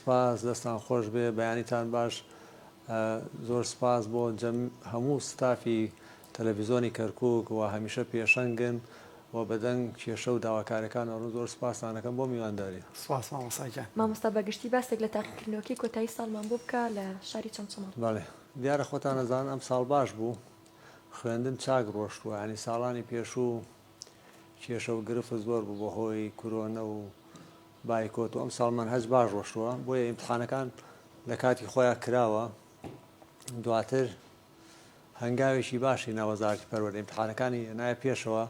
سپاس دەستان خۆش بێ بەیانیتان باش زۆر سپاس بۆ جەم هەموو ستافی تەلەڤیزۆنی کەرکوک و هەمیشە پێشەنگن و بەدەنگ کێشە و داواکاریەکان ئەڕۆن زۆر سپاستان ئەکەم بۆ میوانداری. سپاس مامۆستا گیان. مامۆستا بە گشتی باسێک لە تاقیکردنەوەکەی کۆتایی ساڵمان بۆ بکە لە شاری چەمچەماڵ. بەڵێ دیارە خۆتان ئەزانن ئەمساڵ باش بوو خوێندن چاک ڕۆشتووە یانی ساڵانی پێشوو کێشە و گرفت زۆر بوو بەهۆی کورۆنە و بایکۆت و ئەمساڵ مەنهەج باش ڕۆشتووە بۆیە ئیمتحانەکان لە کاتی خۆیان کراوە دواتر هەنگاوێکی باشی نا وەزارەتی پەروەردە ئیمتحانەکانی نایە پێشەوە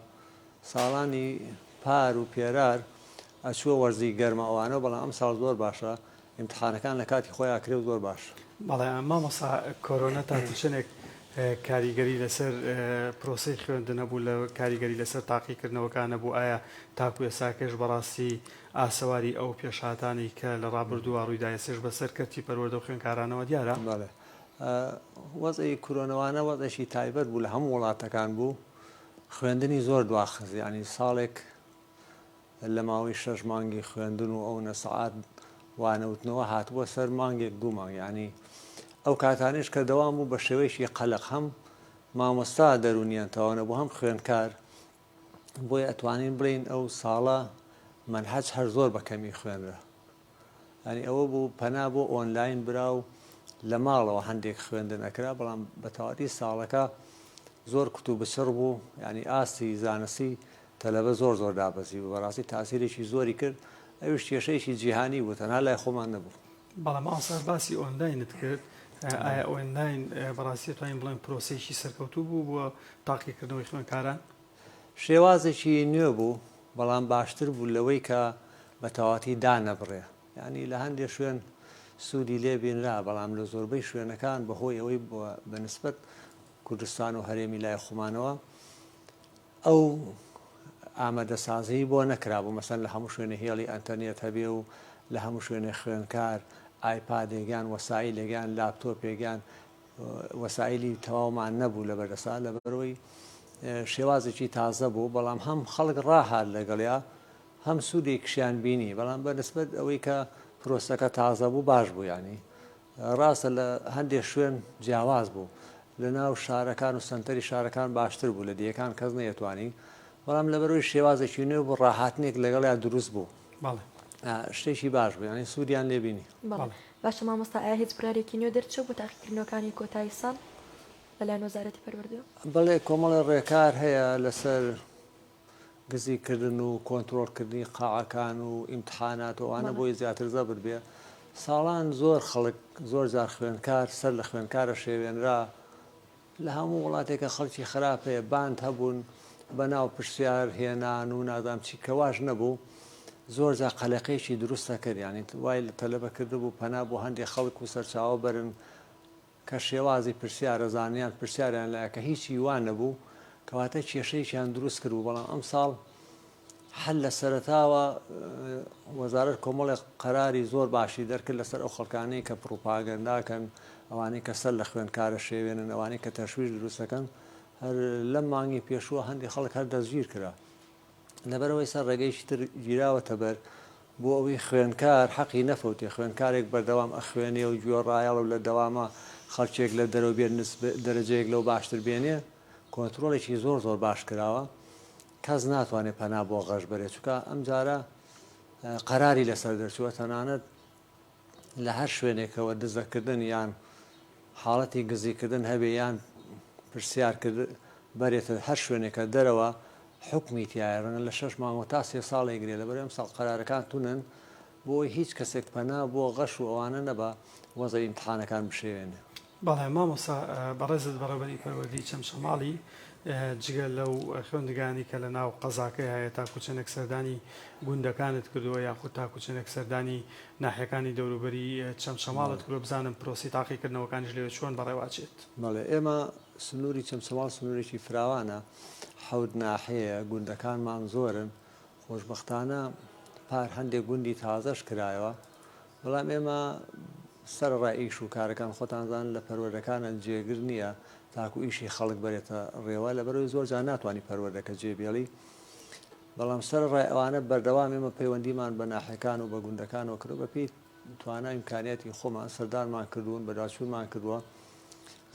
ساڵانی پار و پێرار ئەچووە وەرزی گەرمە ئەوانەوە بەڵام ئەمساڵ زۆر باشە ئیمتحانەکان لە کاتی خۆی ئەکرێ و زۆر باش. بەڵێ مامۆستا کۆرۆنا تاکو چەندێک کاریگەری لەسەر پرۆسەی خوێندن هەبوو لە کاریگەری لەسەر تاقیکردنەوەکان هەبوو ئایا تاکو ئێستاکەش بەڕاستی ئاسەواری ئەو پێشهاتانەی کە لە ڕابردووە ڕوویدا ئێستاش بەسەر کەرتی پەروەردە و خوێندکارانەوە دیارە؟ بەڵێ وەزعی کورۆنەوانە وەزعێکی تایبەت بوو لە هەموو وڵاتەکان بوو خوێندنی زۆر دواخست یانی ساڵێک لە ماوەی شەش مانگی خوێندن و ئەونە سەعات وانەوتنەوە هاتبووە سەر مانگێک دوو مانگ یانی ئەو کاتانەیش کە دەوام بوو بە شێوەیەکی قەلەق هەم مامۆستا دەروونیان تەواو نەبوو هەم خوێندکار بۆیە ئەتوانین بڵێین ئەو ساڵە مەنهەج هەر زۆر بە کەمی خوێنرا. یانی ئەوە بوو پەنا بۆ ئۆنلاین برا و لە ماڵەوە هەندێک خوێندن ئەکرا بەڵام بە تەواوەتی ساڵەکە زۆر کوت و بچڕ بوو یانی ئاستی زانستی تەلەبە زۆر زۆر دابەزی بوو بەڕاستی تاسیرێکی زۆری کرد ئەویش کێشەیەکی جیهانی بوو تەنها لای خۆمان نەبوو. بەڵێ مامۆستا باسی ئۆنلاینت کرد ئایا ئۆنلاین بەڕاستی ئەتوانین بڵێین پرۆسەیەکی سەرکەوتوو بوو بۆ تاقیکردنەوەی خوێندکاران؟ شێوازێکی نوێ بوو، بەڵام باشتر بوو لەوەی کە بە تەواتی دانەبڕێ. یانی لە هەندێ شوێن سوودی لێ بینرا، بەڵام لە زۆربەی شوێنەکان بە هۆی ئەوەی بە نسبەت کوردستان و هەرێمی لای خۆمانەوە ئەو ئامادەسازیی بۆ نەکرابوو، مەسەلەن لە هەموو شوێنێ هێڵی ئەنتەرنێت هەبێ و لە هەموو شوێنێ خوێندکار ئایپادێک یان وەسائیلێک یان لاپتۆپێک یان وەسائیلی تەواومان نەبوو لەبەردەسا لەبەرئەوەی شێوازێکی تازە بوو بەڵام هەم خەڵک ڕاهات لەگەڵیا هەم سوودێکشیان بینی بەڵام بە نسبەت ئەوەی کە پرۆسەکە تازە بوو باش بوو ینی ڕاستە لە هەندێک شوێن جیاواز بوو لە ناو شارەکان و سنتەری شارەکان باشتر بوو لە دیەکان کەس نەیەتوانی بەڵام لەبەرەوەی شێوازێکی نوێ بوو ڕاهاتنێک لەگەڵیا دروست بوو شتێکی باش بوو ینی سوودیان لێبینی. باشە مامۆستا ئایا هیچ بڕیارێکی نوێ دەرچووە بۆ تاقیکردنەوەکانی کۆتایی ساڵ لەلایەن وەزارەتی پەروەردەوە؟ بەڵێ کۆمەڵێ ڕێکار هەیە لەسەر گزی کردن و کۆنترۆڵ کردنی قاعەکان و ئیمتحانات و ئەوانە بۆی زیاتر زەبر بێ ساڵان زۆر خەڵک زۆر جار خوێندکار سەر لە خوێندکارە شێوێنرا لە هەموو وڵاتێکە خەڵکی خراپ هەیە باند هەبوون بە ناو پرسیار هێنان و نازانم چی کە واش نەبوو زۆر جار قەلەقێکی دروست دەکرد یانی وای لە تەلەبە کردبوو پەنا بۆ هەندێک خەڵک و سەرچاوە بەرن کە شێوازی پرسیارە زانیان پرسیاریان لایە کە هیچی وا نەبوو کەواتە کێشەیەکیان دروست کردبوو بەڵام ئەمساڵ هەر لە سەرەتاوە وەزارەت کۆمەڵێک قەراری زۆر باشی دەرکرد لەسەر ئەو خەڵکانەی کە پڕوپاگەنداکەن، ئەوانەی کە سەر لە خوێندکارە شێوێنن، ئەوانەی کە تەشویش دروست دەکەن، هەر لەم مانگی پێشووە هەندێک خەڵک هەر دەستگیر کرا. لەبەرئەوەی سەر ڕێگەیەکی تر گیراوەتە بەر بۆ ئەوەی خوێندکار حەقی نەفەوتێ، خوێندکارێک بەردەوام ئەخوێنێ و گوێڕایەڵە و لە دەوامە خەڵکێک لە دەرەوە بێت دەرەجەیەک لەو باشتر بێنێ، کۆنترۆڵێکی زۆر زۆر باش کراوە. کەس ناتوانێت پەنا بۆ غەش بەرێت چونکە ئەم جارە قەراری لەسەر دەرچووە تەنانەت لە هەر شوێنێکەوە دزەکردن یان حاڵەتی گزیکردن هەبێ یان پرسیار کرد بەرێتە هەر شوێنێکە دەرەوە حکمی تایە ڕەنگە لە شەش مانگەوە تا سێ ساڵێک گرێ لەبەر ئەم ساڵ قەرارەکان تونن بۆی هیچ کەسێک پەنا بۆ غەش و ئەوانە نەبا وەزعی ئیمتحانەکان بشێوێنێ. بەڵێ مامۆستا بەڕێزت بەڕێوبەری پەروەردەی چەمچەماڵی جگە لەو خوێندگانی کە لە ناو قەزاکەی هەیە تاکو چەندێک سەردانی گوندەکانت کردووە یاخود تاکو چەندێک سەردانی ناحیەکانی دەوروبەری چەمچەماڵت کردووە بزانم پرۆسەی تاقیکردنەوەکانیش لەوێ چۆن بەڕێوەئەچێت؟ بەڵێ ئێمە سنووری چەمچەماڵ سنوورێکی فراوانە حەوت ناحیەیە گوندەکانمان زۆرن خۆشبەختانە پار هەندێک گوندی تازەش کرایەوە، بەڵام ئێمە سەرەڕای ئیش و کارەکان خۆتان زانن لە پەروەردەکانە جێگر نییە تاکو ئیشی خەڵک بەرێتە ڕێوە لەبەرئەوەی زۆر جار ناتوانی پەروەردەکە جێ بێڵی بەڵام سەرەڕای ئەوانە بەردەوام ئێمە پەیوەندیمان بە ناحیەکان و بە گوندەکانەوە کردوە بەپێی. توانا ئیمکانیاتی خۆمان سەردانمان کردوون بەدواچوونمان کردووە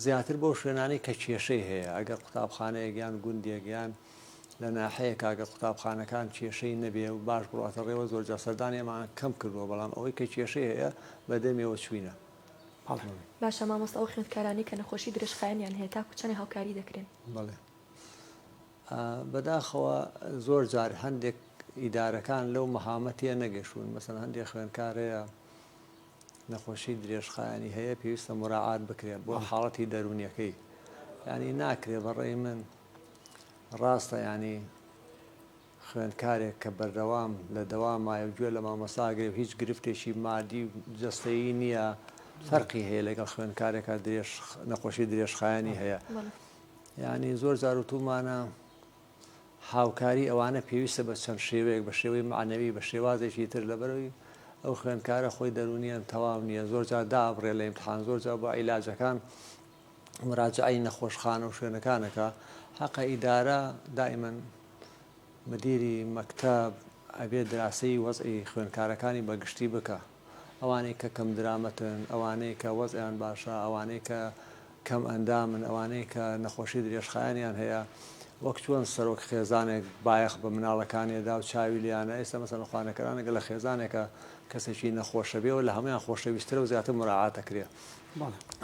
زیاتر بەو شوێنانەی کە کێشەی هەیە ئەگەر قوتابخانەیەک یان گوندێک یان لە ناحەیەکا گەر قوتابخانەکان کێشەی نەبێ و باش بڕواتە ڕێوە زۆرجار سەردانی ئەمان کەم کردووە بەڵام ئەوەی کە کێشەی هەیە بە دەمیەوە چوینە. بەڵێ. باشە مامۆستا ئەو خوێندکارانەی کە نەخۆشی درێژخایەنیان هەیە تاکو چەنێ هاوکاری دەکرێن؟ بەڵێ بەداخەوە زۆر جار هەندێک ئیدارەکان لەو مەهامە تێ نەگەشتوون مەسەلەن هەندێک خوێندکار هەیە نەخۆشی درێژخایەنی هەیە پێویستە مراعات بکرێت بۆ حاڵەتی دەروونیەکەی یانی ناکرێ بەڕێی من ڕاستە یانی خوێندکارێک کە بەردەوام لە دەوامایە و گوێ لە مامۆستا ئەگرێ و هیچ گرفتێکی مادی و جەستەیی نییە فەرقی هەیە لەگەڵ خوێندکارێکا درێژ نەخۆشی درێژخایەنی هەیە یانی زۆر جار وتومانە هاوکاری ئەوانە پێویستە بە چەند شێوەیەک بە شێوەی مەعنەوی بە شێوازێکی تر لەبەرەوەی ئەو خوێندکارە خۆی دەرونیان تەواو نییە زۆر جار دابڕێ لە ئیمتحان زۆر جار بۆ عیلاجەکان مراجعەی نەخۆشخانە و شوێنەکان ئەکا حەقە ئیدارە دائیمەن مدیری مەکتەب ئەبێ دراسەی وەزعی خوێندکارەکانی بە گشتی بکا ئەوانەی کە کەم درامەتن ئەوانەی کە وەزعیان باشە ئەوانەی کە کەم ئەندامن ئەوانەی کە نەخۆشی درێژخایەنیان هەیە وەک چۆن سەرۆک خێزانێک بایەخ بە مناڵەکانی ئەدا و چاوی لێیانە ئێستا مەسەلەن خوانەکەرانە گەر لە خێزانێکا کەسێکی نەخۆشە بێ و لە هەموویان خۆشەویسترە و زیاتر مراعات ئەکرێ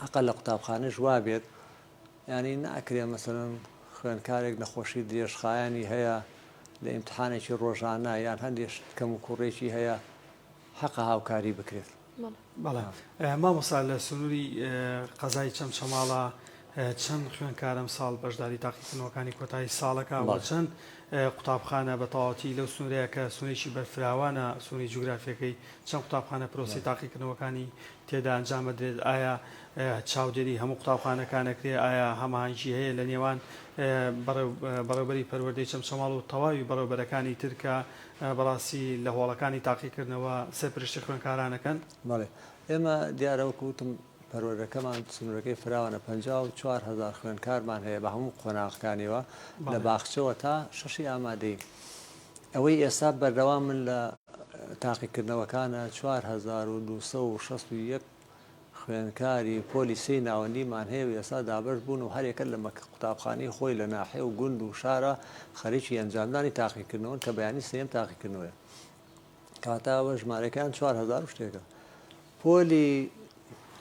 هەقە لە قوتابخانەش وابێت یانی ناکرێ مەسەلەن خوێندکارێک نەخۆشی درێژخایەنی هەیە لە ئیمتحانێکی ڕۆژانە یان هەندێک شت کەم و کوڕێکی هەیە حەقە هاوکاری بکرێت. بەڵێ مامۆستا لە سنووری قەزای چەمچەماڵە چەند خوێندکار ئەمساڵ بەشداری تاقیکردنەوەکانی کۆتایی ساڵەکە و چەند قوتابخانە بە تەواوەتی لەو سنوورەیە کە سنوورێکی بەرفراوانە سنووری جوگرافیەکەی چەند قوتابخانە پرۆسەی تاقیکردنەوەکانی تێدا ئەنجام ئەدرێت؟ ئایا چاودێری هەموو قوتابخانەکان ئەکرێ؟ ئایا هەماهەنگی هەیە لە نێوان بەڕێوبەری پەروەردەی چەمچەماڵ و تەواوی بەڕێوبەرەکانی تر کە بەڕاستی لە هۆڵەکانی تاقیکردنەوە سەرپەرشتی خوێندکاران ئەکەن؟ بەڵێ ئێمە دیارە وەکو وتم پەروەردەکەمان سنوورەکەی فراوانە 54 هەزار خوێندکارمان هەیە بە هەموو قۆناغەکانیەوە لە باخچەوە تا شەشی ئامادەیی ئەوەی ئێستا بەردەوامن لە تاقیکردنەوەکانە 4261 خوێندکاری پۆلی سێی ناوەندیمان هەیە و ئێستا دابەش بوون و هەریەکە لە قوتابخانەی خۆی لە ناحیە و گوند و شارە خەریکی ئەنجامدانی تاقیکردنەوەن کە بەیانی سێیەم تاقیکردنەوەیە کەواتە ئەوە ژمارەکەیان 4000 و شتێکە پۆلی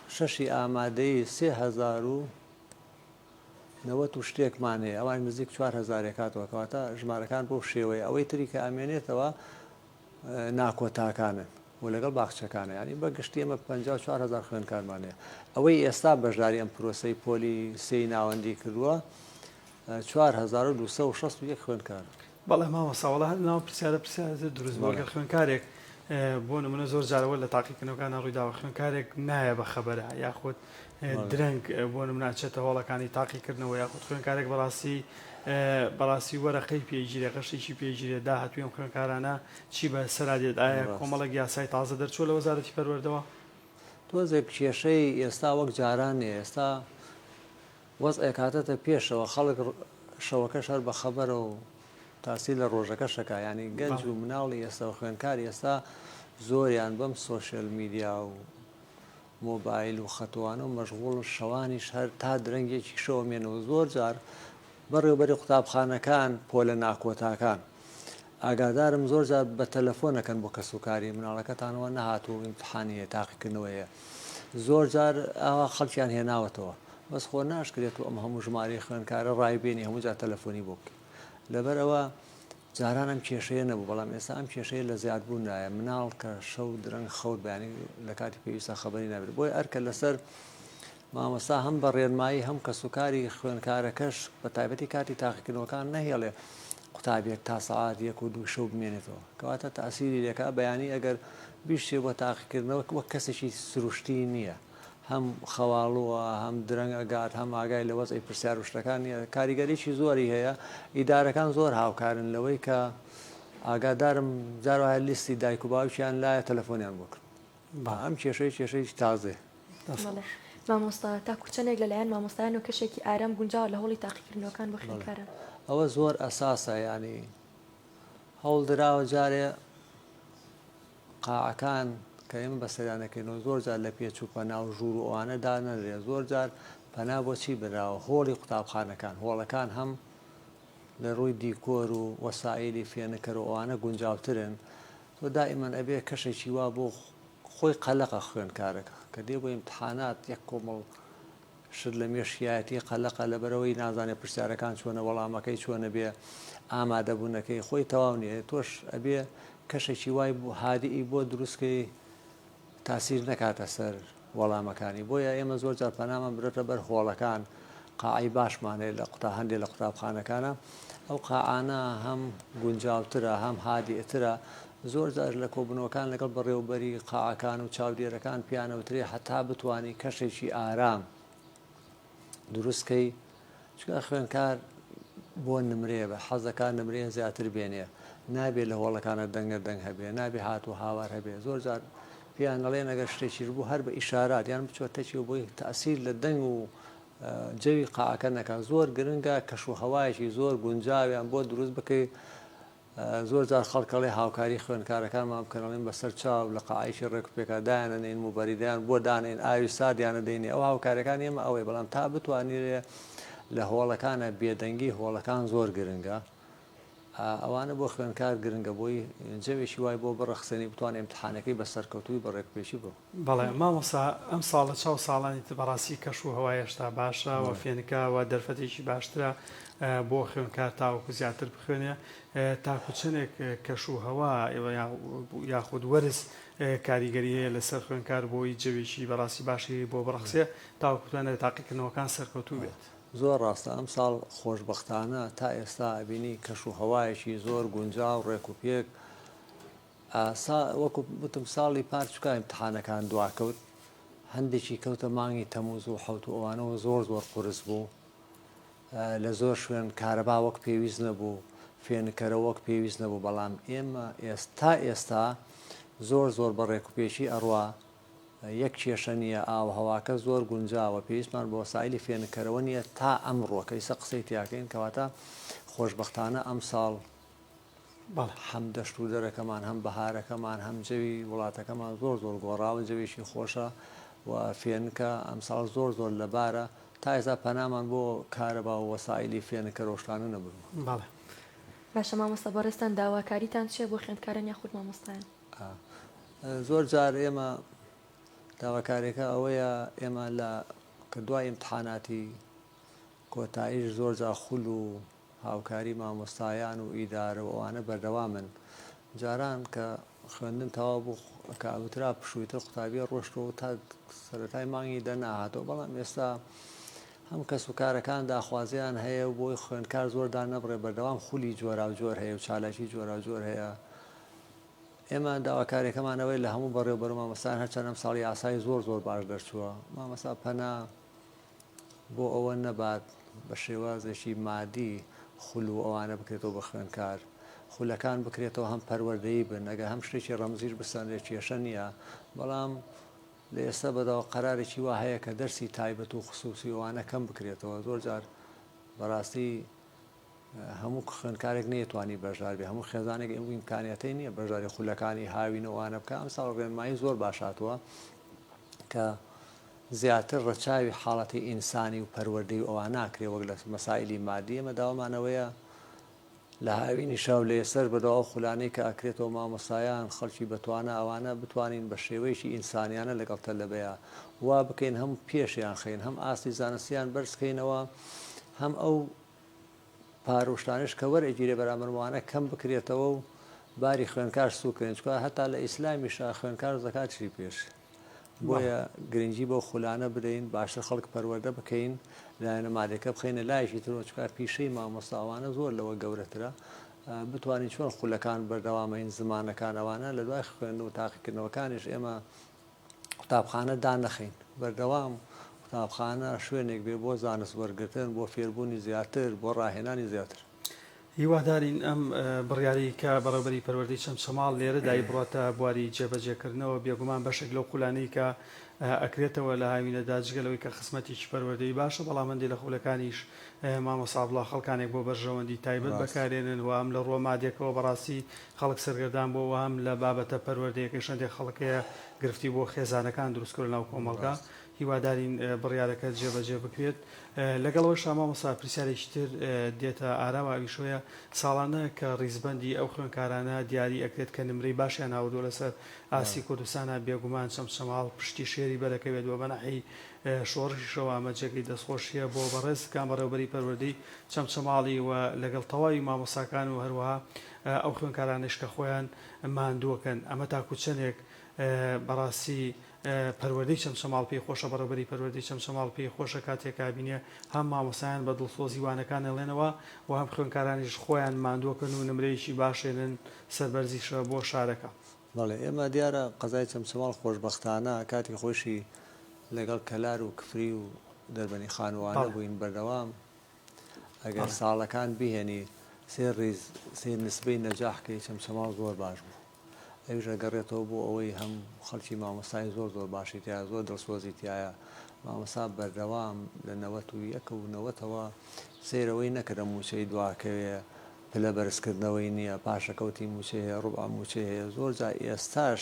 شەشی ئامادەیی 3000 و نەوەت و شتێکمان هەیە ئەوان نزیک چوار هەزارێک هاتەوە کەواتە ژمارەکان بەو شێوەیە ئەوەی تری کە ئەمێنێتەوە ناکۆتاکانن و لەگەڵ باخچەکانە یانی بە گشتی ئێمە 54 هەزار خوێندکارمان هەیە ئەوەی ئێستا بەشداری ئەم پرۆسەی پۆلی سێی ناوەندی کردووە 4261 خوێندکار. بەڵێ مامۆستا وەڵا هەر لەناو پرسیارە پرسیارە تر دروست بوو ئەگەر خوێندکارێک بۆ نمونە زۆر جارەوە لە تاقیکردنەوەکانە ڕوویداوە خوێندکارێک نایە بە خەبەرە یاخود درەنگ بۆ نمونە ئەچێتە هۆڵەکانی تاقیکردنەوە یاخود خوێندکارێک بەڕاستی بەڕاستی وەرەقەی پێگیرێ غەشێکی پێگیرێ داهاتووی ئەم خوێندکارانە چی بە سەرا دێت ئایا کۆمەڵێک یاسای تازە دەرچووە لە وەزارەتی پەروەردەوە؟ تۆزێک کێشەی ئێستا وەک جاران نییە ئێستا وەزعێک هاتەتە پێشەوە خەڵک شەوەکەش هەر بە خەبەرە و تاسیر لە ڕۆژەکەش ئەکا یانی گەنج و مناڵی ئێستا و خوێندکاری ئێستا زۆریان بەم social media و مۆبایل و خەتوانە و مەشغوڵن شەوانیش هەر تا درەنگ یەکی شەو ئەمێنەوە زۆر جار بەڕێوبەری قوتابخانەکان پۆلە ناکۆتاکان ئاگادارم زۆر جار بە تەلەفۆن ئەکەن بۆ کەسوکاری مناڵەکەتان وا نەهاتووە و ئیمتحانی هەیە تاقیکردنەوەی هەیە زۆر جار ئاوا خەڵکیان هێناوەتەوە بەس خۆ ناشکرێت تۆ ئەم هەموو ژمارەی خوێندکارە ڕای بێنی هەموو جار تەلەفۆنی بۆ بکەی لەبەر ئەوە جاران ئەم کێشەیە نەبوو بەڵام ئێستا ئەم کێشەیە لە زیادبووندایە مناڵ کە شەو درەنگ خەوت بەیانی لە کاتی پێویستە خەبەری نابێت بۆیە ئەرکە لەسەر مامۆستا هەم بە ڕێنمایی هەم کەسوکاری خوێندکارەکەش بە تایبەتی کاتی تاقیکردنەوەکان نەهێڵێ قوتابیەک تا سەعات یەک و دوو شەو بمێنێتەوە کەواتە تاسیری لێکا بەیانی ئەگەر بیشچێ بۆ تاقیکردنەوە وەک کەسێکی سروشتی نییە هەم خەواڵووە هەم درەنگ ئەگات هەم ئاگای لە وەزعی پرسیار و شتەکان نییە کاریگەریی زۆری هەیە ئیدارەکان زۆر هاوکارن لەوەی کە ئاگادارم جار وایە لیستی دایک و باوکیان لایە تەلەفۆنیان بۆ کرد با ئەم کێشەیە کێشەیەکی تازەیە. دەست بەڵێ خۆش. مامۆستا تاکو چەندێک لەلایەن مامۆستایان و کەشێکی ئارام گونجاوە لە هۆڵی تاقیکردنەوەکان بۆ بەڵێ خوێندکاران؟ ئەوە زۆر ئەساسە یانی هەوڵ دراوە جارێ قاعەکان. کە ئێمە بەسەریانەکەینەوە زۆر جار لە پێچ و پەنا و ژوور و ئەوانە دانەنرێ زۆر جار پەنا بۆ چی براوە هۆڵی قوتابخانەکان هۆڵەکان هەم لە ڕووی دیکۆر و وەسائیلی فێنکەر و ئەوانە گونجاوترن تۆ دائیمەن ئەبێ کەشێکی وا بۆ خۆی قەلەقە خوێندکارەکە کە دێ بۆ ئیمتحانات یەک کۆمەڵ شت لە مێشکیایەتی قەلەقە لەبەرئەوەی نازانێ پرسیارەکان چۆنە وەڵامەکەی چۆنە بێ ئامادەبوونەکەی خۆی تەواو نیە تۆش ئەبێ کەشێکی وای هادیئی بۆ دروستکەی تاسیر نەکاتە سەر وەڵامەکانی بۆیە ئێمە زۆر جار پەنامان برۆتە بەر هۆڵەکان قاعەی باشمان هەیە لە قوتا هەندێ لە قوتابخانەکانە ئەو قاعانە هەم گونجاوترە هەم هادیئترە زۆر جار لە کۆبوونەوەکان لەگەڵ بەڕێوەبەری قاعەکان و چاودێرەکان پیانەوترێ هەتا بتوانی کەشێکی ئارام دروست کەی چونکە خوێندکار بۆ نمرەیە بە حەزەکا نمرەیە زیاتر بێنێ نابێ لە هۆڵەکانە دەنگە دەنگ هەبێ نابێ هات و هاوار هەبێ زۆر جار پێیان ئەڵێن ئەگەر شتێکیش بوو هەر بە ئیشارات یان بچۆ تەکی و بۆی تەئسیر لە دەنگ و جەوی قاعەکە نەکا زۆر گرنگە کەش و هەوایەکی زۆر گونجاویان بۆ دروست بکەی زۆر جار خەڵک ئەڵێ هاوکاری خوێندکارەکانمان بکەن ئەڵێن بەسەر چاو لە قاعەیەکی ڕێک و پێکا دایانەنێین موبەریدەیان بۆ دانێین ئاوی ساردیان ئەدەینێ ئەو هاوکاریەکانی ئێمە ئەوەیە بەڵام تا بتوانرێ لە هۆڵەکانە بێدەنگی هۆڵەکان زۆر گرنگە ئەوانە بۆ خوێندکار گرنگە بۆی جەوێکی وای بۆ بڕەخسێنی بتوانێ ئیمتحانەکەی بە سەرکەوتووی بە ڕێکوپێکی بڕ. بەڵێ مامۆستا ئەم ساڵ لە چاو ساڵانی تر بەڕاستی کەش و هەوا هێشتا باشە و فێنکە و دەرفەتێکی باشترە بۆ خوێندکار تاوەکو زیاتر بخوێنێ تاکو چەندێک کەش و هەوا یاخود وەرز کاریگەری هەیە لەسەر خوێندکار بۆی جەوێکی بەڕاستی باشی بۆ بڕەخسێ تاوەکو بتوانێت لە تاقیکردنەوەکان سەرکەوتوو بێت. زۆر ڕاستە ئەمساڵ خۆشبەختانە تا ئێستا ئەبینی کەش و هەوایەکی زۆر گونجاو ڕێک و پێک سا وەکو وتم ساڵی پار چکا ئیمتحانەکان دواکەوت هەندێکی کەوتە مانگی تەموز و حەوت و ئەوانەوە زۆر زۆر قورس بوو لە زۆر شوێن کارەبا وەک پێویست نەبوو فێنکەرە وەک پێویست نەبوو بەڵام ئێمە ئێستا ئێستا زۆر زۆر بە ڕێکوپێکی ئەڕوا یەک کێشە نییە ئاوهەواکە زۆر گونجاوە پێویستمان بە وەسایلی فێنککەرەوە نییە تا ئەمڕۆ کە ئیسە قسەی تیاکەین کەواتە خۆشبەختانە ئەمساڵ بەڵێ. هەم دەشت و دەرەکەمان هەم بەهارەکەمان هەم جەوی وڵاتەکەمان زۆر زۆر گۆڕاوە جەوێکی خۆشە و فێنکە ئەمساڵ زۆر زۆر لەبارە تا ئێستا پەنامان بۆ کارەبا و وەسایلی فێنککەرەوە شتانە نەبردووە. بەڵێ. باشە مامۆستا بەڕێزتان داواکاریتان چیە بۆ خوێندکاران یاخود مامۆستایان؟ زۆر جار ئێمە داواکاریەکە ئەوەیە ئێمە لە کە دوای ئیمتحاناتی کۆتاییش زۆر جار خول و هاوکاری مامۆستایان و ئیدارە و ئەوانە بەردەوامن جاران کە خوێندن تەواو بوو کە ئەوترا پشووی تر قوتابیە ڕۆشتەوە تا سەرەتای مانگی دە ناهاتەوە بەڵام ئێستا هەم کەس و کارەکان داخوازیان هەیە و بۆی خوێندکار زۆر دانەبڕێ بەردەوام خولی جۆراوجۆر هەیە و چالاکی جۆراوجۆر هەیە ئێمە داواکاریەکەمان ئەوەیە لە هەموو بەڕێوەبەر و مامۆستایان هەرچەند ئەمساڵ یاسای زۆر زۆر باش دەرچووە مامۆستا پەنا بۆ ئەوە نەبات بە شێوازێکی مادی خول و ئەوانە بکرێتەوە بە خوێندکار خولەکان بکرێتەوە هەم پەروەردەیی بن ئەگەر هەم شتێکی ڕەمزیش بسەنرێت کێشە نییە بەڵام لە ئێستا بەداوە قەرارێکی وا هەیە کە دەرسی تایبەت و خسوسی ئەوانە کەم بکرێتەوە زۆر جار بەڕاستی هەموو خوێندکارێک نەیتوانی بەشدار بێ، هەموو خێزانێک ئەو ئیمکانیاتەی نییە بەشداری خولەکانی هاوین و ئەوانە بکا، ئەمساڵ ڕێنمایی زۆر باش هاتووە کە زیاتر ڕەچاوی حاڵەتی ئینسانی و پەروەردەی و ئەوان ناکرێ وەک لە مەسائیلی مادی، ئێمە داوامان ئەوەیە لە هاوینیشا و لە ئێستاش بەدوا ئەو خولانەی کە ئەکرێتەوە مامۆستایان خەڵکی بەتوانا ئەوانە بتوانین بە شێوەیەکی ئینسانیانە لەگەڵ تەلەبەیا وا بکەین هەم پێشیان خەین هەم ئاستی زانستیان بەرز کەینەوە هەم ئەو پارە و شتانەش کە وەرئەگیرێ بەرامبەر وانە کەم بکرێتەوە و باری خوێندکار سووک کرێن چونکە هەتا لە ئیسلامیشا خوێندکار زەکاتیشی پێش بۆیە گرنگی بەو خولانە بدەین باشتر خەڵک پەروەردە بکەین لایەنە مادەکە بخەینە لایەکی ترەوە چونکە پیشەی مامۆستا ئەوانە زۆر لەوە گەورەترە بتوانین چۆن خولەکان بەردەوامین زمانەکان ئەوانە لە دوای خوێندن و تاقیکردنەوەکانیش ئێمە قوتابخانە دانەخەین، بەردەوام قوتابخانە شوێنێک بێ بۆ زانست وەرگرتن، بۆ فێربوونی زیاتر، بۆ ڕاهێنانی زیاتر. هیوادارین ئەم بڕیارەی کە بەڕێوبەری پەروەردەی چەمچەماڵ لێرە دای بڕاتە بواری جێبەجێکردنەوە، بێگومان بەشێک لەو خولانەی کە ئەکرێتەوە لە هاوینەدا جگە لەوەی کە خزمەتێکی پەروەردەیی باشە بەڵام هەندێک لە خولەکانیش مامۆستا عەبدوڵا خەڵکانێک بۆ بەرژەوەندی تایبەت بەکارێنن و هەم لە ڕووە مادیەکەوە بەڕاستی خەڵک سەرگەردان بووە و هەم لە بابەتە پەروەردەیەکەیش هەندێک خەڵک هەیە گرفتی بۆ خێزانەکان دروست کردووە لەناو کۆمەڵگا. هیوادارین بڕیارەکە جێبەجێ بکرێت. لەگەڵ ئەوەشا مامۆستا پرسیارێکی تر دێتە ئاراوە ئەویش ئەوەیە ساڵانە کە ڕیزبەندی ئەو خوێندکارانە دیاری ئەکرێت کە نمرەی باشیان هاوردووە لەسەر ئاستی کوردستانا بێگومان چەمچەماڵ پشتی شێری بەرەکەوێت وە بەناحی شۆڕشیشەوە ئەمە جێگەی دەستخۆشیە بۆ بەڕێز کام بەڕێوبەری پەروەردەی چەمچەماڵی و لەگەڵ تەواوی مامۆستاکان و هەروەها ئەو خوێندکارانەیش کە خۆیان ماندووەکەن ئەمە تاکو چەندێک بەڕاستی پەروەردەی چەمچەماڵ پێی خۆشە بەڕێوبەری پەروەردەی چەمچەماڵ پێی خۆشە کاتێک ئەبینێ هەم مامۆستایان بە دڵسۆزی وانەکان ئەڵێنەوە و هەم خوێندکارانیش خۆیان ماندووەکەن و نمرەیەکی باش ئێنن سەربەرزیشە بۆ شارەکە. بەڵێ ئێمە دیارە قەزای چەمچەماڵ خۆشبەختانە کاتی خۆیشی لەگەڵ کەلار و کفری و دەربەنیخان و ئەوانە بووین بەردەوام ئەگەر ساڵەکان بهێنی سەیر ڕیز سەیر نسبەی نەجاح کەی چەمچەماڵ زۆر باش بوو ئەویش ئەگەڕێتەوە بۆ ئەوەی هەم خەڵکی مامۆستای زۆر زۆر باشی تیایە زۆر دڵسۆزی تیایە مامۆستا بەردەوام لە 91 و نەوەتەوە سەیر ئەوەی نەکردە مووچەی دواکەوێ پلە بەرزکردنەوەی نییە، پاشەکەوتی مووچەی هەیە، ڕوبع مووچەی هەیە، زۆر جار ئێستاش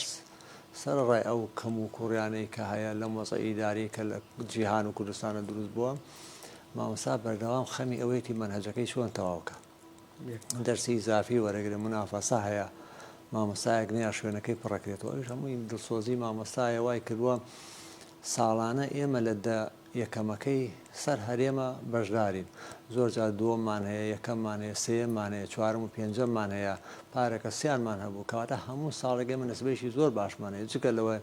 سەرەڕای ئەو کەم و کوڕیانەی کە هەیە لەم وەزعە ئیداریەی کە لە جیهان و کوردستانە دروست بووە، مامۆستا بەردەوام خەمی ئەوەیەتی مەنهەجەکەی چۆن تەواو کا، دەرسی ئیزافی وەرەگرێ، مونافەسە هەیە، مامۆستایەک نییە شوێنەکەی پڕەکرێتەوە، ئەویش هەمووی دڵسۆزی مامۆستایە وای کردووە ساڵانە ئێمە لە دە یەکەمەکەی سەر هەرێمە بەشدارین، زۆر جار دووەممان هەیە، یەکەممان هەیە، سێیەممان هەیە، چوارەم و پێنجەممان هەیە، پارەکە سیانمان هەبوو، کەواتە هەموو ساڵێک ئێمە نسبەیەکی زۆر باشمان هەیە، جگە لەوە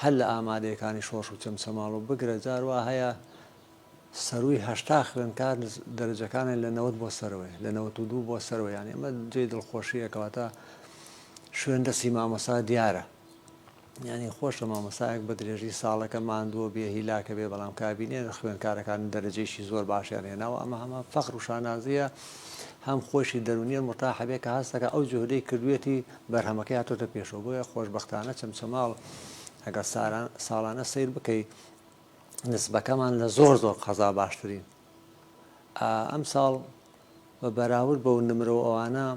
هەر لە ئامادەیەکانی شۆڕش و چەمچەماڵ و بگرە جار وا هەیە سەرووی 80 خوێندکار دەرەجەکانیان لە 90 بۆ سەرەوەیە، لە 92 بۆ سەرەوە، یانی ئەمە جێی دڵخۆشییە، کەواتە شوێن دەستی مامۆستا دیارە. یانی خۆشە مامۆستایەک بە درێژی ساڵەکە ماندووە بێ هیلاکە بێ بەڵام کابینێ خوێندکارەکان دەرەجەیەکی زۆر باشیان هێناوە ئەمە هەمە فەخر و شانازیە هەم خۆشی دەرونیە مرتاحە بێ کە هەستەکە ئەو جوهدەی کردوێتی بەرهەمەکەی هاتۆتە پێشەوە بۆیە خۆشبەختانە چەمچەماڵ ئەگەر ساڵانە سەیر بکەی نسبەکەمان لە زۆر زۆر قەزا باشترین ئەمساڵ بە بەراورد بەو نمرە و ئەوانە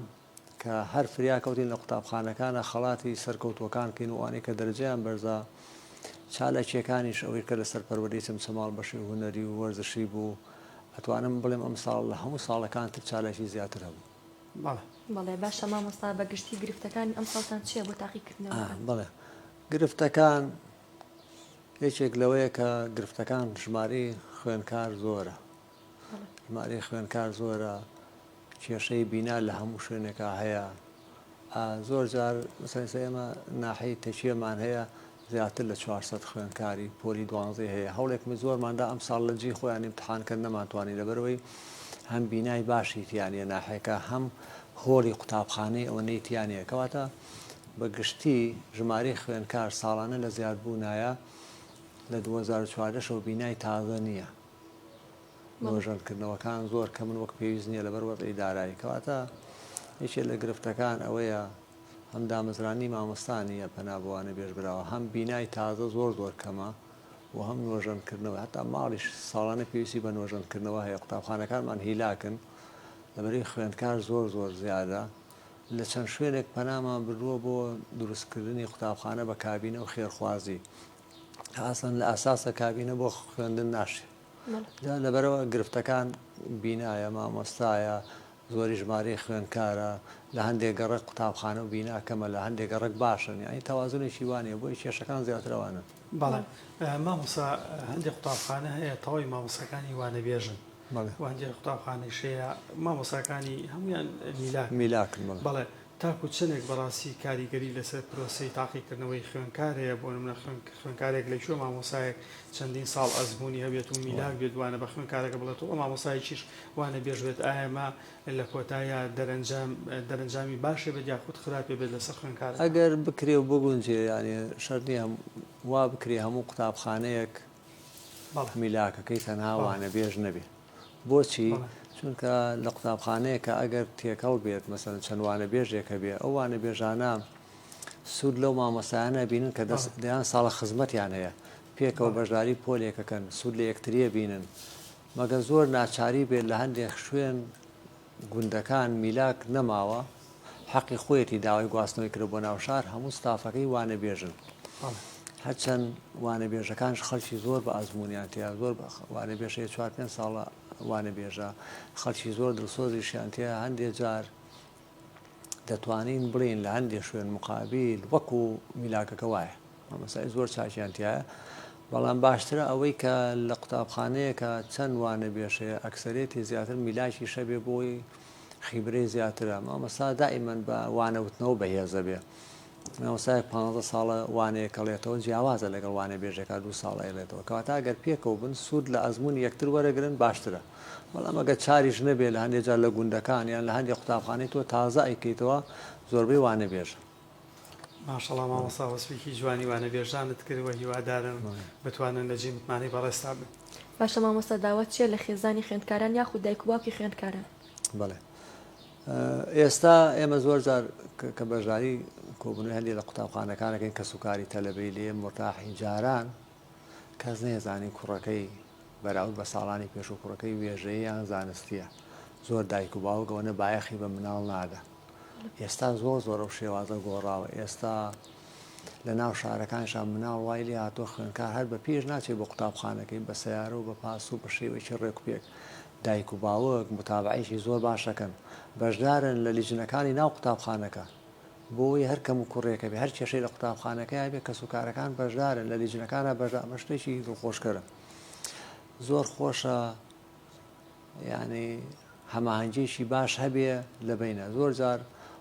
کە هەر فریا کەوتین لە قوتابخانەکانا خەڵاتی سەرکەوتووەکان کەین و ئەوانەی کە دەرەجەیان بەرزە چالاکییەکانیش ئەوەی کە لەسەر پەروەردەی چەمچەماڵ بەشی هونەری و وەرزشی بوو ئەتوانم بڵێم ئەمساڵ لە هەموو ساڵەکان تر چالاکی زیاتر هەبوو. بەڵێ. بەڵێ باشە مامۆستا بە گشتی گرفتەکانی ئەمساڵتان چیە بۆ تاقیکردنەوەکان؟ بەڵێ گرفتەکان یەکێک لەوەیە کە گرفتەکان ژمارەی خوێندکار زۆرە ژمارەی خوێندکار زۆرە کێشەی بینا لە هەموو شوێنێکا هەیە زۆر جار مەسەلەن ئێستا ئێمە ناحیەی تەکیەمان هەیە زیاتر لە 400 خوێندکاری پۆلی دوانزەی هەیە هەوڵێکمی زۆرمان دا ئەمساڵ لە جێی خۆیان ئیمتحان کەن نەمانتوانی لەبەرئەوەی هەم بینای باشی تیا نیە ناحیەکە هەم هۆڵی قوتابخانەی ئەوەنەی تیا نیە کەواتە بە گشتی ژمارەی خوێندکار ساڵانە لە زیادبوونایە لە 2014 شەوە بینای تازە نییە نۆژەنکردنەوەکان زۆر کەمن وەک پێویست نییە لەبەر وەزعی دارایی کەواتە یەکێ لە گرفتەکان ئەوەیە هەم دامەزرانی مامۆستا نییە پەنا بۆ وانەبێژ براوە هەم بینای تازە زۆر زۆر کەمە و هەم نۆژەنکردنەوە هەتا ماڵیش ساڵانە پێویستی بە نۆژەنکردنەوە هەیە قوتابخانەکانمان هیلاکن لەبەرەی خوێندکار زۆر زۆر زیادە لە چەند شوێنێک پەنامان بردووە بۆ دروستکردنی قوتابخانە بە کابینە و خێرخوازی ئاسان لە ئاساسە کابینە بۆ خوێندن ناشێ جا لەبەرەوە گرفتەکان بینایە مامۆستایە زۆری ژمارەی خوێندکارە لە هەندێک گەڕەک قوتابخانە و بینا کەمە لە هەندێک گەڕەک باشن یانی تەوازنێکی وا نییە بۆیە کێشەکان زیاتر ئەوانەن. بەڵێ مامۆستا هەندێک قوتابخانە هەیە تەواوی مامۆستاکانی وانەبێژن و هەندێک قوتابخانەیش هەیە مامۆستاکانی هەموویان میلاکن. میلاکن بەڵێ. بەڵێ تاکو چەندێک بەڕاستی کاریگەری لەسەر پرۆسەی تاقیکردنەوەی خوێندکار هەیە، بۆ نمونە خوێندکارێک لە کوێ مامۆستایەک چەندین ساڵ ئەزموونی هەبێت و میلاک بێت وانە بە خوێندکارەکە بڵێت و مامۆستایەکیش وانەبێژ بێت ئایا ئەمە لە کۆتاییا دەرەنجام دەرەنجامی باشێ بێت یاخود خراپێ بێت لەسەر خوێندکارەکە؟ ئەگەر بکرێ و بگونجێ یانی شەرت نییە وا بکرێ هەموو قوتابخانەیەک میلاکەکەی تەنها وانەبێژ نەبێ بۆچی؟ چونکە لە قوتابخانەیەکە ئەگەر تێکەڵ بێت مەسەلەن چەند وانەبێژێک هەبێ ئەو وانەبێژانە سوود لەو مامۆستایانە بینن کە دەست دەیان ساڵە خزمەتیان هەیە پێکەوە بەشداری پۆلێکەکەن سوود لە یەکتریە بینن مەگە زۆر ناچاری بێت لە هەندێک شوێن گوندەکان میلاک نەماوە حەقی خۆیەتی داوای گواستنەوەی کرد بۆ ناو شار هەموو ستافەکەی وانەبێژن هەرچەند وانەبێژەکانش خەڵکی زۆر بە ئەزموونیان تیا زۆر وانەبێژ هەیە چوار پێنج ساڵە وانەبێژە خەڵکی زۆر دڵسۆزیشیان تیا هەندێ جار دەتوانین بڵێین لە هەندێ شوێن مقابیل وەکو میلاکەکە وایە مامۆستای زۆر چاکیان تایە بەڵام باشترە ئەوەی کە لە قوتابخانەیەکە چەند وانەبێژ هەیە ئەکسەرێتی زیاتر میلاکی شەبێ بۆی خیبرەی زیاترە مامۆستا دائیمەن بە وانەوتنەوە بەهێزە بێ مامۆستایەک پانزە ساڵە وانەیەک ئەڵێتەوە جیاوازە لەگەڵ وانەبێژێکا دوو ساڵ ئەیڵێتەوە کەواتە ئەگەر پێکەوە بن سوود لە ئەزموونی یەکتر وەرەگرن باشترە بەڵام ئەگەر چاریش نەبێ لە هەندێک جار لە گوندەکان یان لە هەندێک قوتابخانەی تۆ تازە ئەیکەیتەوە زۆربەی وانەبێژە. ماشەڵا مامۆستا وەسفێکی جوانی وانەبێژانت کرد وە هیوادارم بتوانن لە جێی متمانەی بەڕێزتا بن. باشە مامۆستا داوات چیە لە خێزانی خوێندکاران یاخود دایک و باوکی خوێندکاران؟ بەڵێ ئێستا ئێمە زۆر جار کە بەشداری کۆبوونەوەی هەندێک لە قوتابخانەکانەکەین کەسوکاری تەلەبەی لێ مورتاحی جاران کەس نەیەزانی کوڕەکەی بەراورد بە ساڵانی پێشوو کوڕەکەی وێژەیی یان زانستیە زۆر دایک و باوک ئەوەنە بایەخی بە مناڵ نادا ئێستا زۆر زۆر ئەو شێوازە گۆڕاوە ئێستا لە ناو شارەکانشا مناڵ وای لێ هاتووە خوێندکار هەر بە پێش ناچێت بۆ قوتابخانەکەی بە سەیارە و بە پاس و بە شێوەیەکی ڕێک و پێک دایک و باوک موتابەعەیەکی زۆر باش ئەکەن بەشدارن لە لیجنەکانی ناو قوتابخانەکە بۆوەی هەر کەم و کوڕیەک هەبێ هەر کێشەی لە قوتابخانەکەیا بێ کەس و کارەکان بەشدارن لە لیجنەکانا بەشدار ئەمە شتێکی دڵخۆشکەرە زۆر خۆشە یانی هەماهەنگیەکی باش هەبێ لە بەینە زۆر جار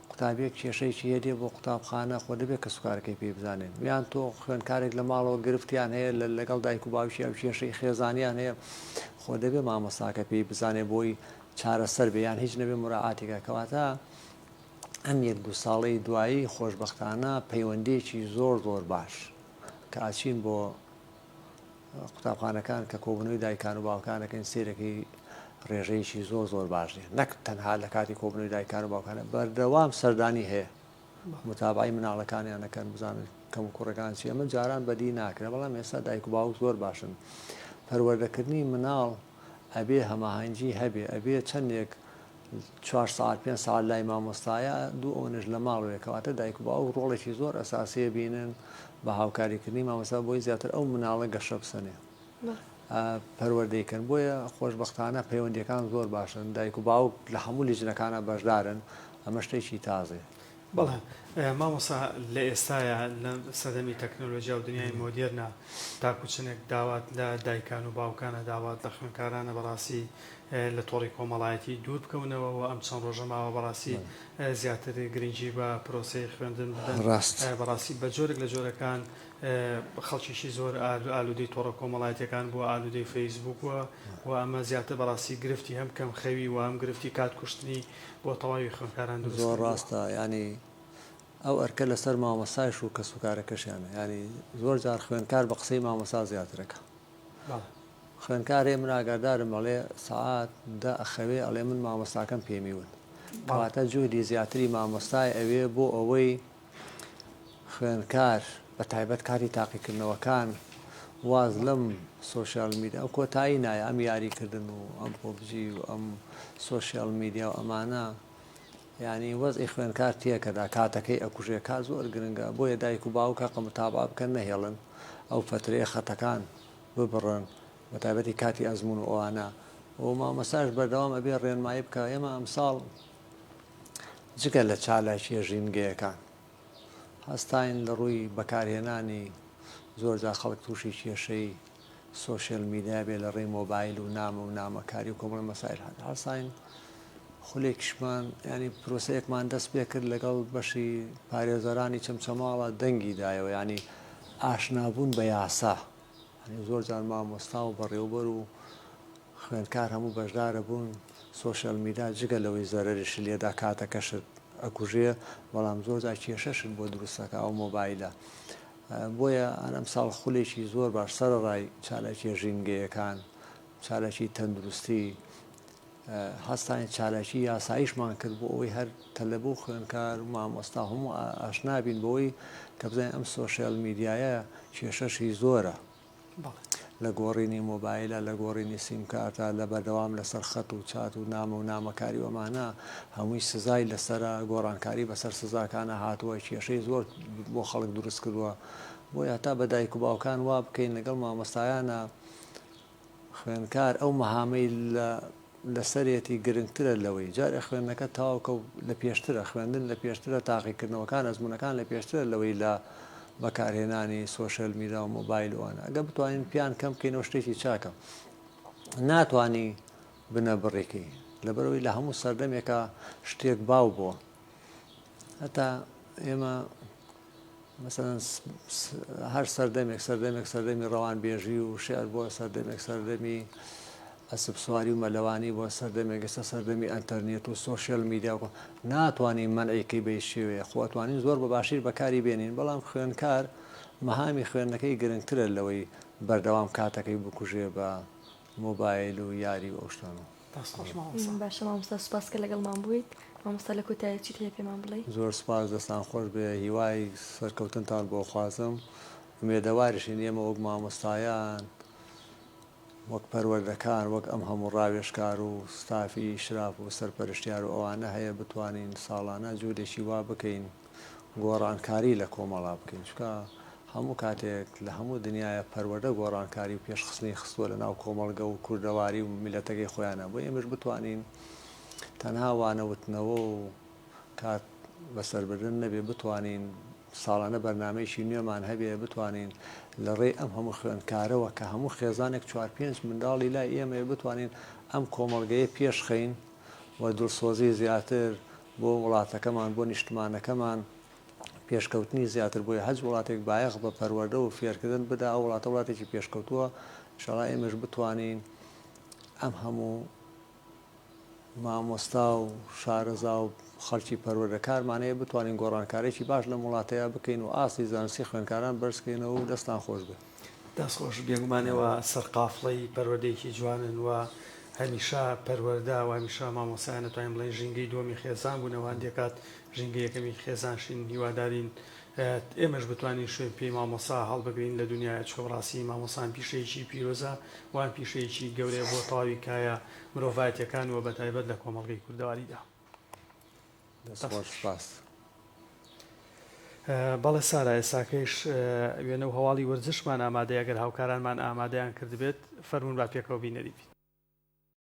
قوتابیەک کێشەیەکی هەیە دێ بۆ قوتابخانە خۆ دەبێ کەسوکارەکەی پێی بزانێن یان تۆ خوێندکارێک لە ماڵەوە گرفتیان هەیە لەگەڵ دایک و باوکی ئەو کێشەی خێزانیان هەیە خۆ دەبێ مامۆستاکە پێی بزانێ بۆی چارەسەر بێ یان هیچ نەبێ مراعاتێکە کەواتە ئەم یەک دوو ساڵەی دوایی خۆشبەختانە پەیوەندیەکی زۆر زۆر باش کە ئەچین بۆ قوتابخانەکان کە کۆبوونەوەی دایکان و باوکان ئەکەین سەیرەکەی ڕێژەیەکی زۆر زۆر باش نیە نەک تەنها لە کاتی کۆبوونەوەی دایکان و باوکانە بەردەوام سەردانی هەیە متابعی مناڵەکانیان ئەکەن بزانن کەم و کوڕەکان چی ئەمە جاران بەدی ناکرێ بەڵام ئێستا دایک و باوک زۆر باشن پەروەردەکردنی مناڵ ئەبێ هەماهەنگی هەبێ ئەبێ چەندێک چوار سەعات پێنج سەعات لای مامۆستایە دوو ئەوەنەش لە ماڵەوەیە کەواتە دایک و باوک ڕۆڵێکی زۆر ئەساسی ئەبینن بە هاوکاریکردنی مامۆستا بۆی زیاتر ئەو مناڵە گەشە بسەنێ پەروەردەی کەن بۆیە خۆشبەختانە پەیوەندیەکان زۆر باشن دایک و باوک لە هەموو لیژنەکانە بەشدارن ئەمە شتێکی تازەیە. بەڵێ مامۆستا لە ئێستایا لە سەردەمی تەکنۆلۆجیا و دنیای مۆدێرنا تاکو چەنێک داوات لە دایکان و باوکانە داوات لە خوێندکارانە بەڕاستی لە تۆڕی کۆمەڵایەتی دوور بکەونەوە و ئەم چەند ڕۆژە ماوە بەڕاستی زیاتر گرنگی بە پرۆسەی خوێندن بدەن ڕاست. بەڕاستی بە جۆرێک لە جۆرەکان خەڵکیشی زۆر ئالوودەی تۆڕە کۆمەڵایەتیەکان بووە ئالوودەی فەیسبووک بووە و ئەمە زیاتر بەڕاستی گرفتی هەم کەم خەوی و هەم گرفتی کات کوشتنی بۆ تەواوی خوێندکاران دروست زۆر کردووە. ڕاستە یانی ئەو ئەرکە لەسەر مامۆستایش و کەسوکارەکەشیانە یانی زۆر جار خوێندکار بە قسەی مامۆستا زیاترەکە. بەڵێ. خوێندکار هەیە من ئاگادارم ئەڵێ سەعات دە ئەخەوێ ئەڵێ من مامۆستاکەم پێمی وت کەواتە جوهدی زیاتری مامۆستای ئەوێ بۆ ئەوەی خوێندکار بە تایبەت کاتی تاقیکردنەوەکان واز لەم social media و کۆتایی نایە ئەم یاریکردن و ئەم PUBG و ئەم social media و ئەمانە یانی وەزعی خوێندکار تێکەدا کاتەکەی ئەکوژێ کات زۆر گرنگە بۆیە دایک و باوک هەقە متابعە بکەن نەهێڵن ئەو فەترەیە خەتەکان ببڕن بەتایبەتی کاتی ئەزموون و ئەوانە و مامۆستاش بەردەوام ئەبێ ڕێنمایی بکا ئێمە ئەمساڵ جگە لە چالاکیە ژینگەیەکان هەستاین لە ڕووی بەکارهێنانی زۆرجار خەڵک تووشی کێشەی social media بێ لە ڕێی مۆبایل و نامە و نامەکاری و کۆمەڵی مەسایل هەن هەستاین خولێکیشمان ینی پرۆسەیەکمان دەست پێ کرد لەگەڵ بەشی پارێزەرانی چەمچەماڵە دەنگی دایەوە ینی ئاشنابوون بە یاسا یانی زۆر جار مامۆستا و بەڕێوبەر و خوێندکار هەموو بەشدارە بوون social media جگە لەوەی زەرەریشت لێدا کاتەکەشت ئەکوژێ بەڵام زۆر جار کێشەشت بۆ دروست ئەکا ئەو مۆبایلە بۆیە ئەمساڵ خولێکی زۆر باش سەرەڕای چالاکیە ژینگەیەکان چالاکی تەندروستی. هەستاین چالاکی یاساییشمان کرد بۆ ئەوەی هەر تەلەبە و خوێندکار و مامۆستا هەموو ئاشنا بین بەوەی کە بزانین ئەم سۆشیال میدیایە کێشەشی زۆرە لە گۆڕینی مۆبایلە لە گۆڕینی سیمکارتە لە بەردەوام لەسەر خەت و چات و نامە و نامەکاری و ئەمانە هەمووی سزای لەسەرە گۆڕانکاری بەسەر سزاکانە هاتووە کێشەی زۆر بۆ خەڵک دروست کردووە بۆیە هەتا بە دایک و باوکان وا بکەین لەگەڵ مامۆستایانە خوێندکار ئەو مەهامەی لە لەسەرێتی گرنگترە لەوەی جارێ خوێندنەکە تەواو کە و لە پێشترە خوێندن لە پێشترە تاقیکردنەوەکان ئەزموونەکان لە پێشترە لەوەی لە بەکارهێنانی سۆشیال میدیا و مۆبایل و ئەوانە ئەگەر بتوانین پیان کەم بکەینەوە شتێکی چاکە ناتوانی بنەبڕیکەی لەبەرئەوەی لە هەموو سەردەمێکا شتێک باو بووە هەتا ئێمە مەسەلەن هەر سەردەمێک سەردەمێک سەردەمی ڕەوانبێژی و شعر بووە سەردەمێک سەردەمی ئەسپ سواری و مەلەوانی بووە سەردەمێک ئێستا سەردەمی ئەنتەرنێت و سۆشیال میدیا و ناتوانین مەنعیکەی بە هیچ شێوەیە خۆ ئەتوانین زۆر بە باشیش بەکاری بێنین بەڵام خوێندکار مەهامی خوێندنەکەی گرنگترە لەوەی بەردەوام کاتەکەی بکوژێ بە مۆبایل و یاری و ئەو شتانە. دەست خۆش مامۆستا. باشە مامۆستا سوپاس کە لەگەڵمان بوویت مامۆستا لە کۆتایی چیت هەیە پێمان بڵێی؟ زۆر سوپاس دەستان خۆش بێ هیوای سەرکەوتنتان بۆ خوازم ئومێدەواریشین ئێمە وەک مامۆستایان وەک پەروەردەکار وەک ئەم هەموو ڕاوێژکار و ستافی ئیشراف و سەرپەرشتیار و ئەوانە هەیە بتوانین ساڵانە جوودێکی وا بکەین گۆڕانکاری لە کۆمەڵا بکەین چونکە هەموو کاتێک لە هەموو دنیایە پەروەردە گۆڕانکاری و پێشخستنی خستووە لە ناو کۆمەڵگە و کوردەواری و میللەتەکەی خۆیانا بۆیە ئێمەش بتوانین تەنها وانە وتنەوە و کات بەسەربردن نەبێ بتوانین ساڵانە بەرنامەیەکی نوێمان هەبێ بتوانین لە ڕێی ئەم هەموو خوێندکارەوە کە هەموو خێزانێک چوار پێنج منداڵی لای ئێمەیە بتوانین ئەم کۆمەڵگەیە پێشخەین و دڵسۆزی زیاتر بۆ وڵاتەکەمان، بۆ نیشتمانەکەمان پێشکەوتنی زیاتر، بۆیە هەچ وڵاتێک بایەخ بە پەروەردە و فێرکردن بدا ئەو وڵاتە وڵاتێکی پێشکەوتووە، ئیشەڵا ئێمەش بتوانین ئەم هەموو مامۆستا و شارەزا و خەڵکی پەروەردەکارمان هەیە بتوانین گۆڕانکاریی باش لەم وڵاتەیا بکەین و ئاستی زانستی خوێندکاران بەرزکەینەوە و دەستان خۆش بێ. دەست خۆش، بێگومان ئێوە سەرقافڵەی پەروەردەیەکی جوانن و هەمیشە پەروەردە و هەمیشە مامۆستایان ئەتوانین بڵێین ژینگەی دووەمی خێزان بوون و هەندێک کات ژینگەی یەکەمی خێزانشین هیوادارین ئێمەش بتوانین شوێن پێی مامۆستا هەڵبگرین لە دونیایا چونکە بەڕاستی مامۆستان پیشەیەکی پیرۆزە و ئەم پیشەیەکی گەورەیە بۆ تەواوی کایە مرۆڤایەتیەکان و بەتایبەت لە کۆمەڵگەی کوردەواریدا. دەست خۆش سوپاس. بەڵێ سارا ئێستاکەیش وێنە و هەواڵی وەرزشمان ئامادەیە گەر هاوکارانمان ئامادەیان کردبێت فەرموون با پێکەوە بینەری بین.